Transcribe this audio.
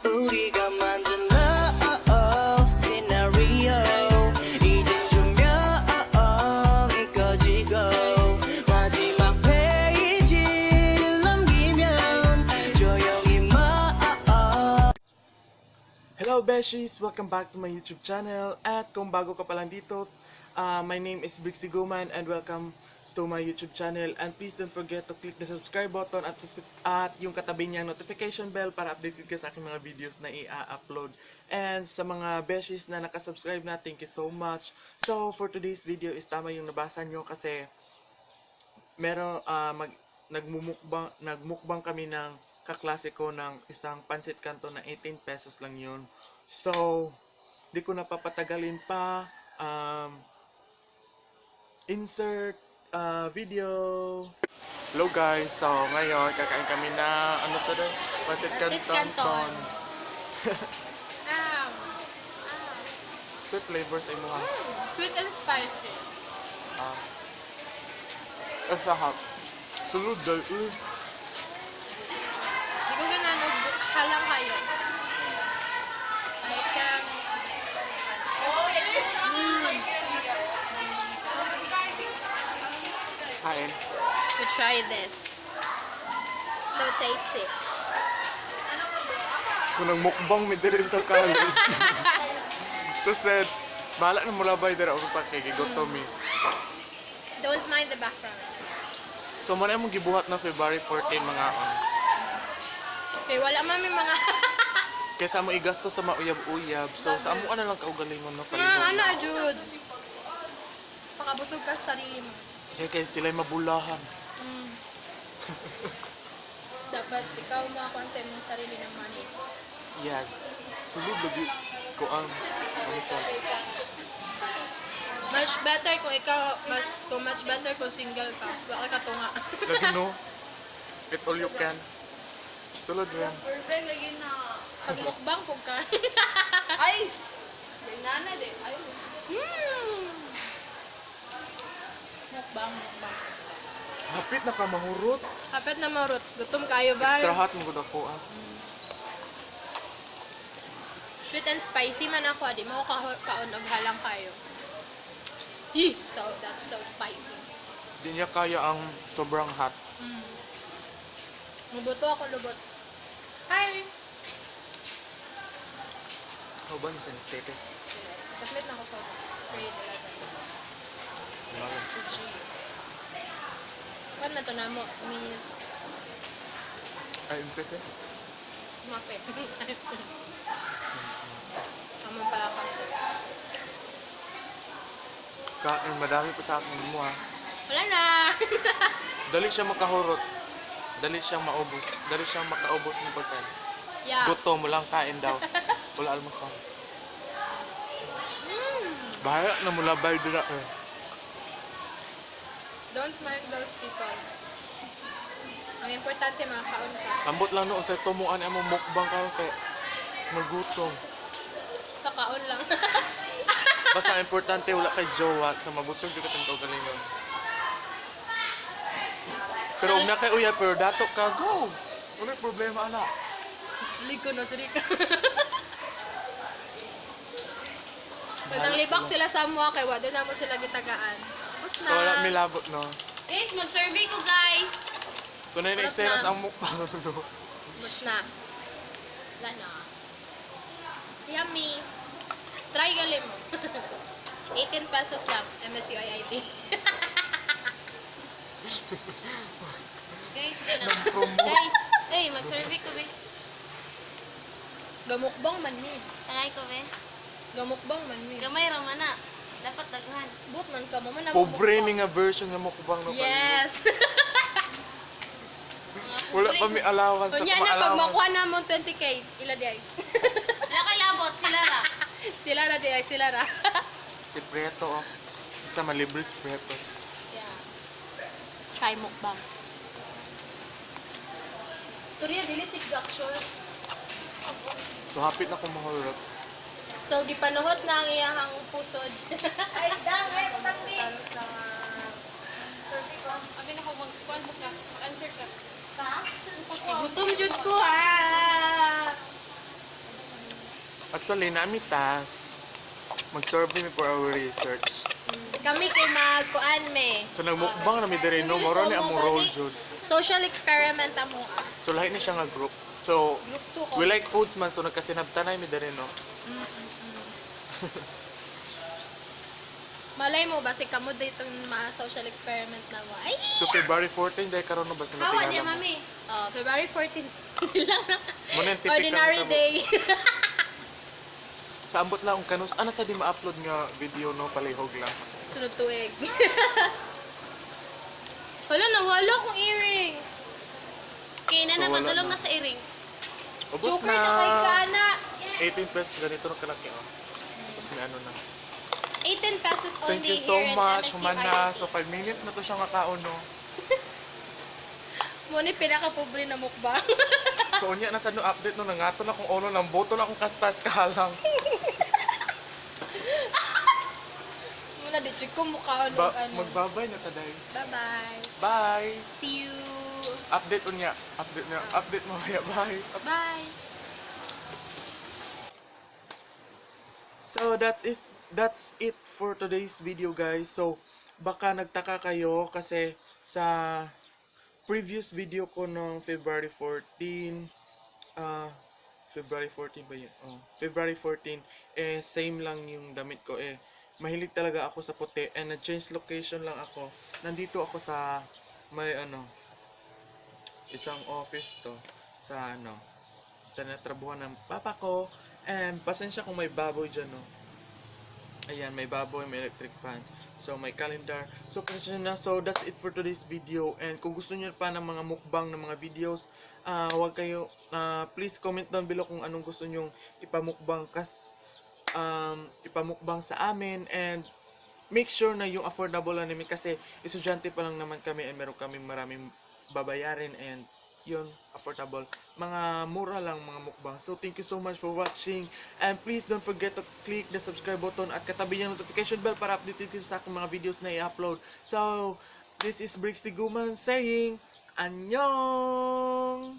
우리가 만든 love scenario 이젠 조명이 꺼지고 마지막 페이지를 넘기면 조용히 마 Hello, Beshies! Welcome back to my YouTube channel. At kung bago ka pa lang dito, my name is Brixie Guman and welcome to my YouTube channel. And please don't forget to click the subscribe button at yung katabi niyang notification bell para updated ka sa aking mga videos na i-upload. And sa mga Beshies na nakasubscribe na, thank you so much. So, for today's video is tama yung nabasa nyo kasi meron mag nagmumukbang nagmukbang kami ng kaklase ko ng isang pansit canton na 18 pesos lang yun. So, di ko na papatagalin pa. Insert video. Hello, guys. So, ngayon kakain kami na ano to daw? Pansit Pansit canton. Canton. Sweet flavor sa imo ha. Sweet and spicy. Ah. Eh, sa hot. Sulod dahil. Eh. Di ko ganahan og halang kayo. Ay, kang. Kain. To try this. So tasty. So, nagmukbang mi diri sa college. So, said, bahala na mula ba dira og pa kay gigutom mi. Don't mind the background. So, mao na imong gibuhat na February 14 mga on. Okay, wala man may mga Kaysa mo igasto sa mauyab-uyab. So, sa amo na lang kaugalingon no Mga palihog. ano, Jude. Pakabusog ka sa sarili mo. Kaya kay sila'y mabulahan. Dapat ikaw makakuha sa imong sarili ng money. Yes. Sulod lagi ko ang sa Much better kung ikaw, mas, kung much better kung single ka. Wala ka tunga. Lagi no. Eat all you can. Sulod rin. Perfect lagi na. Pag mukbang pug ka. Ay! Banana din. Ay. Mukbang, mukbang. Hapit na ka mahurot. Hapit na marot. Gutom kayo ba? Extra hot mo gud ako ah. Sweet and spicy man ako. Di mo ko kaon og halang kayo. Yee! So, that's so spicy. Di niya kaya ang sobrang hot. Mubuto ako lubot. Hi! How ba sa Stephen? Submit na ako sa grade 11. Si G. Kan man to na mo, Miss Ay, unsa siya? Mape. Amo pa ka. Kain, madami pa sa akin mo ah. Wala na! Dali siya makahurot. Dali siyang maubos. Dali siyang makaubos ng pagkain. Yeah. Gutom mo lang kain daw. Wala almusal. Bahala na mula bay dira eh. Don't mind those people. Ang importante, makakaon ka. Ambot lang noon sa tumuan among mukbang karon kay magutom. Sa kaon lang. Basta ang importante wala kay jowa sa mabusog jud ka sa kaugalingon. Pero og na kay uya pero dato ka go. Wala problema ana. Liko na, sorry ka. Pag nanglibak sila sa mua, kay wala na mo sila gitagaan. Tapos na. So wala milabot no. Guys, mag-survey ko, guys. So na Oras eksena na. sa mukbang no. Tapos na. Wala na. Yummy. Try gali mo. 18 pesos lang. MSUIIT. Guys, na. Nag-promote. Guys, eh, mag-survey ko, be. Gamukbang man ni. Tangay ko, be. Gamukbang man ni. Gamay ra man na. Dapat daghan. But man ka mo man ang Pobre mukbang. ni nga version nga mukbang no. Yes. Wala pa mi allowance sa Unya na pag allowance. makuha na mo 20K, ila di ay. Wala kay labot sila ra. Sila na di ay, sila ra. Si Prieto oh. Basta malibre si Prieto. Yeah. Try mukbang. Storya dili si action. So hapit na ko mahurot. So gipanuhot na ang iyahang pusod. Ay, dang, ay, pati. Survey ko. Abi na ko mag-kuan ka, mag-answer ka. Ta? Gutom jud ko ah. Actually, naa mi task. Mag-survey mi for our research. Kami kay magkuan me. So nagmukbang na mi diri, no, moro ni among role jud. Social experiment amo ah. So lahi ni siya nga group. So Group 2 ko. we like foods man, so nagkasinabtanay mi diri, no. Malay mo ba si kamo dito yung mga social experiment na mo. Ay! So February 14 dahil karon, no, basta Hawa natingala niya, mo. mami. Oh, February 14 lang. Mo na yung typical Ordinary na tabo. day. Sa ambot lang kung kanus ana sa di ma-upload nga video, no, palihog lang. Sunod tuig. Wala na, wala akong earrings. Kaya na So, naman, wala dalong na. na sa iring. Ubos Joker na kay Kana. 18 pesos ganito na kalaki, oh. Tapos may ano na. 18 pesos only Thank you so here in much. MSC Human na. IoT. So 5 minutes na to siya nga kaon, no. Mo ni pinaka-pobre na mukbang. So unya na sa no update, no, nangato na kung ulo nang boto na kung kaspas kahalang. Muna di ko mukha Ba ano. magbabay na taday. Bye-bye. Bye. See you. Update unya. Update na. Update mamaya. Bye. Bye. So that's it for today's video, guys. So baka nagtaka kayo kasi sa previous video ko noong February 14, February 14 ba yun? Oh, February 14, eh same lang yung damit ko eh. Mahilig talaga ako sa puti and nag-change location lang ako. Nandito ako sa may ano, isang office to sa ano, tinatrabuhan ng papa ko. And pasensya kung may baboy dyan, no. Ayan, may baboy, may electric fan. So, may calendar. So, pasensya na. So, that's it for today's video. And kung gusto niyo pa ng mga mukbang ng mga videos, wag kayo, please comment down below kung anong gusto nyong ipamukbang sa amin. And make sure na yung affordable lang namin kasi estudyante pa lang naman kami and meron kaming maraming babayarin and yun, affordable. Mga mura lang mga mukbang. So, thank you so much for watching. And please don't forget to click the subscribe button at katabi yung notification bell para updated kayo sa aking mga videos na i-upload. So, this is Brixty Guman saying, Annyeong!